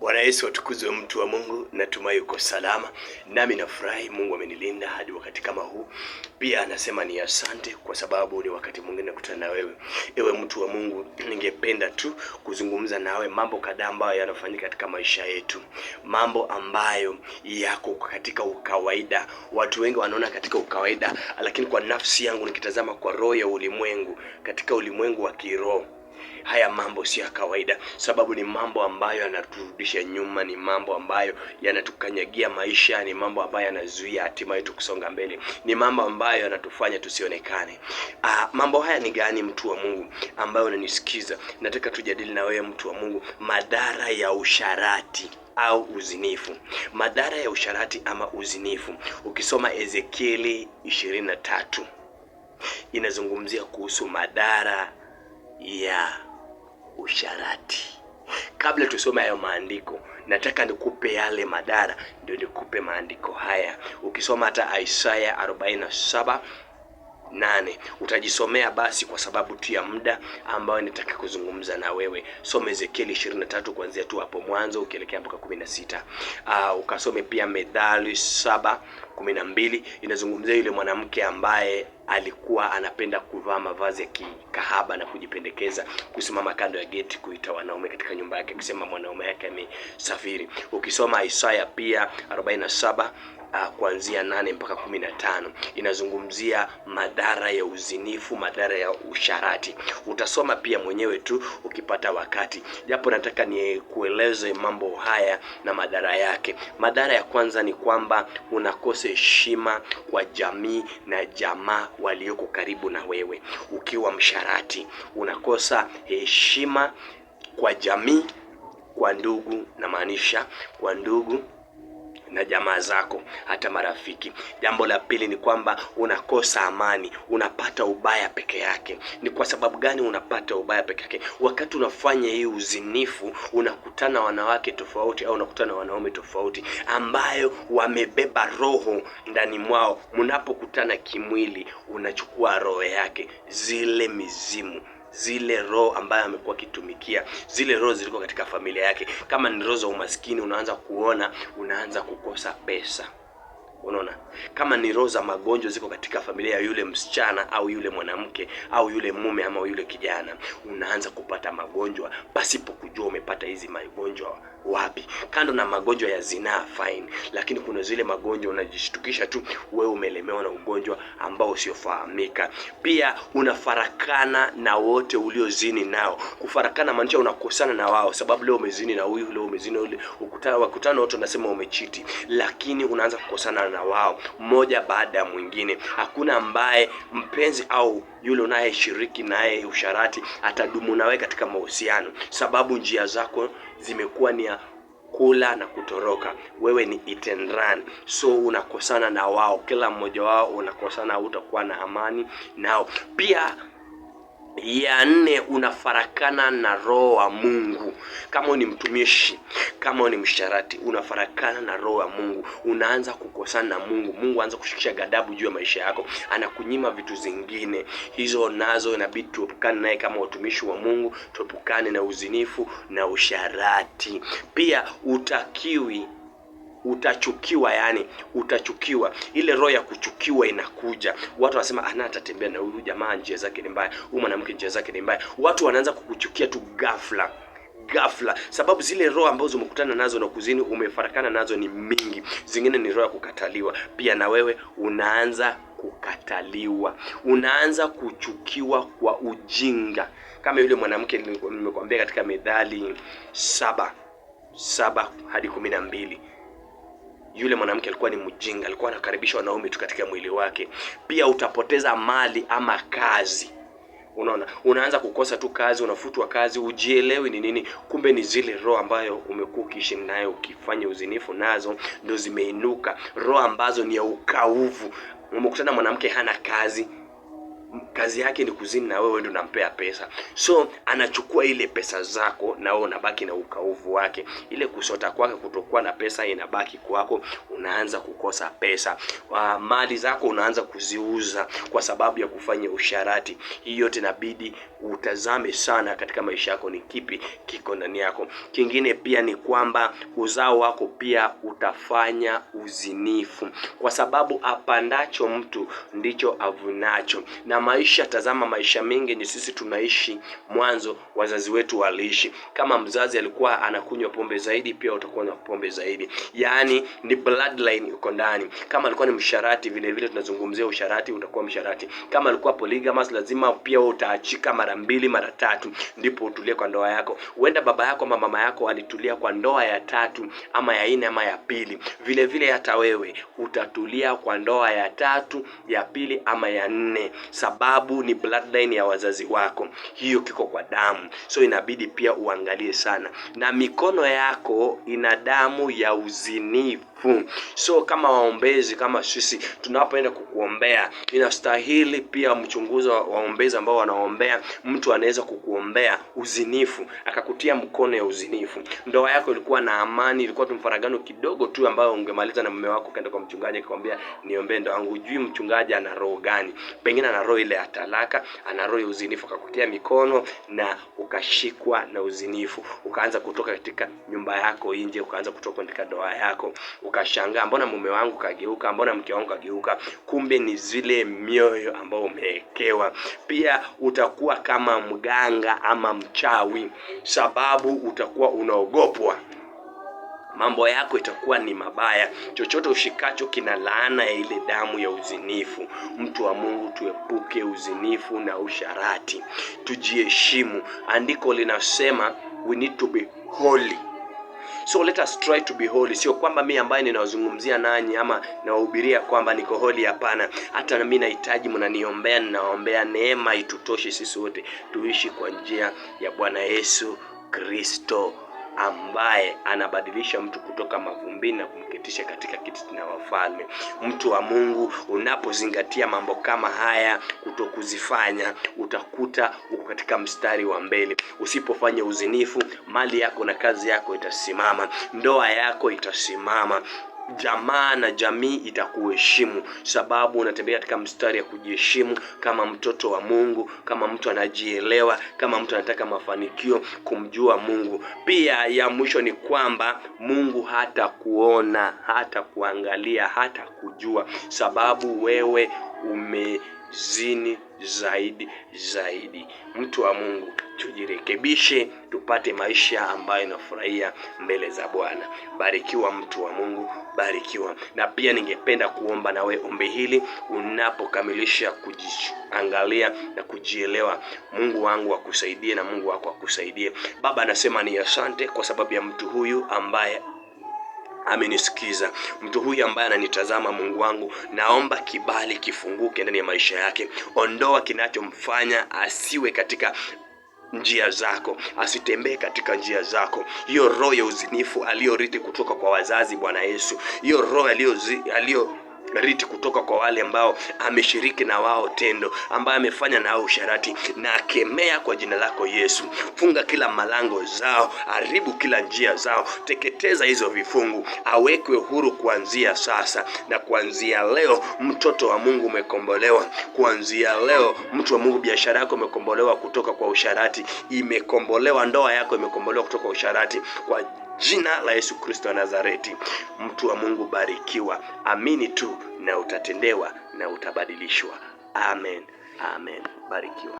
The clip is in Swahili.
Bwana Yesu atukuzwe, mtu wa Mungu. Natumai uko salama, nami nafurahi Mungu amenilinda hadi wakati kama huu. Pia anasema ni asante kwa sababu ni wakati mwingine nakutana na wewe. Ewe mtu wa Mungu, ningependa tu kuzungumza nawe mambo kadhaa ambayo yanafanyika katika maisha yetu, mambo ambayo yako katika ukawaida. Watu wengi wanaona katika ukawaida, lakini kwa nafsi yangu nikitazama kwa roho ya ulimwengu, katika ulimwengu wa kiroho haya mambo si ya kawaida, sababu ni mambo ambayo yanaturudisha nyuma, ni mambo ambayo yanatukanyagia maisha, ni mambo ambayo yanazuia hatima yetu kusonga mbele, ni mambo ambayo yanatufanya tusionekane. Mambo haya ni gani, mtu wa Mungu ambayo unanisikiza? Nataka tujadili na wewe mtu wa Mungu madhara ya usharati au uzinifu. Madhara ya usharati ama uzinifu, ukisoma Ezekieli 23 inazungumzia kuhusu madhara ya usharati. Kabla tusome hayo maandiko, nataka nikupe yale madhara, ndio nikupe maandiko haya. Ukisoma hata Isaya 47:8 utajisomea basi, kwa sababu tu ya muda ambayo nitaka kuzungumza na wewe. Soma Ezekieli 23 kuanzia tu hapo mwanzo ukielekea mpaka 16. Ukasome pia Methali 7:12 inazungumzia yule mwanamke ambaye alikuwa anapenda kuvaa mavazi ya kikahaba na kujipendekeza, kusimama kando ya geti kuita wanaume katika nyumba yake, akisema mwanaume yake amesafiri. Ukisoma Isaya pia 47 kuanzia 8 mpaka 15 inazungumzia madhara ya uzinifu, madhara ya usharati. Utasoma pia mwenyewe tu ukipata wakati, japo nataka nikueleze mambo haya na madhara yake. Madhara ya kwanza ni kwamba unakosa heshima kwa jamii na jamaa walioko karibu na wewe. Ukiwa msharati unakosa heshima kwa jamii, kwa ndugu, namaanisha kwa ndugu na jamaa zako, hata marafiki. Jambo la pili ni kwamba unakosa amani, unapata ubaya peke yake. Ni kwa sababu gani unapata ubaya peke yake? Wakati unafanya hii uzinifu, unakutana wanawake tofauti au unakutana wanaume tofauti ambayo wamebeba roho ndani mwao. Mnapokutana kimwili, unachukua roho yake, zile mizimu zile roho ambayo amekuwa akitumikia, zile roho zilikuwa katika familia yake. Kama ni roho za umaskini, unaanza kuona, unaanza kukosa pesa. Unaona, kama ni roho za magonjwa ziko katika familia ya yule msichana au yule mwanamke au yule mume ama yule kijana, unaanza kupata magonjwa pasipo kujua umepata hizi magonjwa wapi. Kando na magonjwa ya zinaa fine, lakini kuna zile magonjwa unajishtukisha tu wewe umelemewa na ugonjwa ambao usiofahamika. Pia unafarakana na wote uliozini nao. Kufarakana maanisha unakosana na wao, sababu leo umezini na huyu, leo umezini na yule, ukutana wakutana wote unasema umechiti, lakini unaanza kukosana na wao mmoja baada ya mwingine. Hakuna ambaye mpenzi au yule unayeshiriki naye usharati atadumu nawe katika mahusiano, sababu njia zako zimekuwa ni ya kula na kutoroka. Wewe ni eat and run, so unakosana na wao, kila mmoja wao unakosana, hutakuwa na amani nao. Pia ya nne, unafarakana na roho wa Mungu. Kama ni mtumishi, kama ni msharati, unafarakana na roho wa Mungu, unaanza kukosana na Mungu. Mungu anaanza kushikisha ghadhabu juu ya maisha yako, anakunyima vitu zingine. Hizo nazo inabidi tuepukane naye kama watumishi wa Mungu, tuepukane na uzinifu na usharati. Pia utakiwi utachukiwa, yani utachukiwa. Ile roho ya kuchukiwa inakuja, watu wanasema ana atatembea na huyu jamaa, njia zake ni mbaya, huyu mwanamke njia zake ni mbaya. Watu wanaanza kukuchukia tu ghafla ghafla, sababu zile roho ambazo umekutana nazo na kuzini, umefarakana nazo ni mingi. Zingine ni roho ya kukataliwa, pia na wewe unaanza kukataliwa, unaanza kuchukiwa kwa ujinga, kama yule mwanamke nimekuambia katika Methali 7:7 hadi 12. Yule mwanamke alikuwa ni mjinga, alikuwa anakaribisha wanaume tu katika mwili wake. Pia utapoteza mali ama kazi. Unaona, unaanza kukosa tu kazi, unafutwa kazi, ujielewi ni nini. Kumbe ni zile roho ambayo umekuwa ukiishi nayo ukifanya uzinifu nazo ndio zimeinuka, roho ambazo ni ya ukauvu. Umekutana mwanamke hana kazi, kazi yake ni kuzini na wewe ndio unampea pesa, so anachukua ile pesa zako na wewe unabaki na ukauvu wake. Ile kusota kwake, kutokuwa na pesa inabaki kwako, unaanza kukosa pesa. Mali zako unaanza kuziuza kwa sababu ya kufanya usharati. Hii yote inabidi Utazame sana katika maisha yako ni kipi kiko ndani yako. Kingine pia ni kwamba uzao wako pia utafanya uzinifu, kwa sababu apandacho mtu ndicho avunacho. Na maisha, tazama, maisha mengi ni sisi tunaishi mwanzo wazazi wetu waliishi. Kama mzazi alikuwa anakunywa pombe zaidi, pia utakuwa na pombe zaidi, yaani ni bloodline uko ndani. Kama alikuwa ni msharati, vile vile tunazungumzia usharati, utakuwa msharati. Kama alikuwa polygamous, lazima pia utaachika mara mbili mara tatu, ndipo utulie kwa ndoa yako. Huenda baba yako ama mama yako alitulia kwa ndoa ya tatu ama ya nne ama ya pili, vile vile hata wewe utatulia kwa ndoa ya tatu, ya pili ama ya nne, sababu ni bloodline ya wazazi wako, hiyo kiko kwa damu. So inabidi pia uangalie sana, na mikono yako ina damu ya uzinifu. So kama waombezi, kama sisi tunapoenda kukuombea, inastahili pia mchunguzi wa waombezi ambao wanaombea, mtu anaweza kukuombea uzinifu akakutia mkono ya uzinifu. Ndoa yako ilikuwa na amani, ilikuwa tu mfaragano kidogo tu ambayo ungemaliza na mume wako, ukaenda kwa mchungaji akamwambia niombee ndoa yangu. Hujui mchungaji ana roho gani, pengine ana roho ile ya talaka, ana roho ya uzinifu, akakutia mikono na ukashikwa na uzinifu, ukaanza kutoka katika nyumba yako nje, ukaanza kutoka katika ndoa yako, ukashangaa mbona mume wangu kageuka, mbona mke wangu kageuka. Kumbe ni zile mioyo ambayo umewekewa. Pia utakuwa kama mganga ama mchawi, sababu utakuwa unaogopwa mambo yako itakuwa ni mabaya. Chochote ushikacho kina laana ya ile damu ya uzinifu. Mtu wa Mungu, tuepuke uzinifu na usharati, tujiheshimu. Andiko linasema we need to be holy. So let us try to be holy. Sio kwamba mi ambaye ninawazungumzia nanyi ama nawahubiria kwamba niko holy, hapana. Hata na mimi nahitaji mnaniombea, ninawaombea neema itutoshe sisi wote tuishi kwa njia ya Bwana Yesu Kristo ambaye anabadilisha mtu kutoka mavumbini na kumketisha katika kiti na wafalme. Mtu wa Mungu, unapozingatia mambo kama haya kutokuzifanya, utakuta uko katika mstari wa mbele. Usipofanya uzinifu, mali yako na kazi yako itasimama, ndoa yako itasimama, jamaa na jamii itakuheshimu, sababu unatembea katika mstari ya kujiheshimu kama mtoto wa Mungu, kama mtu anajielewa, kama mtu anataka mafanikio, kumjua Mungu. Pia ya mwisho ni kwamba Mungu hata kuona, hata kuangalia, hata kujua, sababu wewe umezini zaidi zaidi. Mtu wa Mungu, tujirekebishe, tupate maisha ambayo inafurahia mbele za Bwana. Barikiwa mtu wa Mungu, barikiwa. Na pia ningependa kuomba nawe ombi hili unapokamilisha kujiangalia na kujielewa. Mungu wangu akusaidie na Mungu wako akusaidie. Baba, anasema ni asante kwa sababu ya mtu huyu ambaye amenisikiza, mtu huyu ambaye ananitazama. Mungu wangu, naomba kibali kifunguke ndani ya maisha yake. Ondoa kinachomfanya asiwe katika njia zako, asitembee katika njia zako. Hiyo roho ya uzinifu aliyorithi kutoka kwa wazazi, Bwana Yesu, hiyo roho aliyo riti kutoka kwa wale ambao ameshiriki na wao tendo, ambaye amefanya nao usharati, na akemea kwa jina lako Yesu. Funga kila malango zao, haribu kila njia zao, teketeza hizo vifungu, awekwe huru kuanzia sasa na kuanzia leo. Mtoto wa Mungu umekombolewa kuanzia leo. Mtu wa Mungu, biashara yako imekombolewa kutoka kwa usharati, imekombolewa. Ndoa yako imekombolewa kutoka kwa usharati kwa jina la Yesu Kristo wa Nazareti. Mtu wa Mungu barikiwa, amini tu na utatendewa na utabadilishwa. Amen, amen. Barikiwa.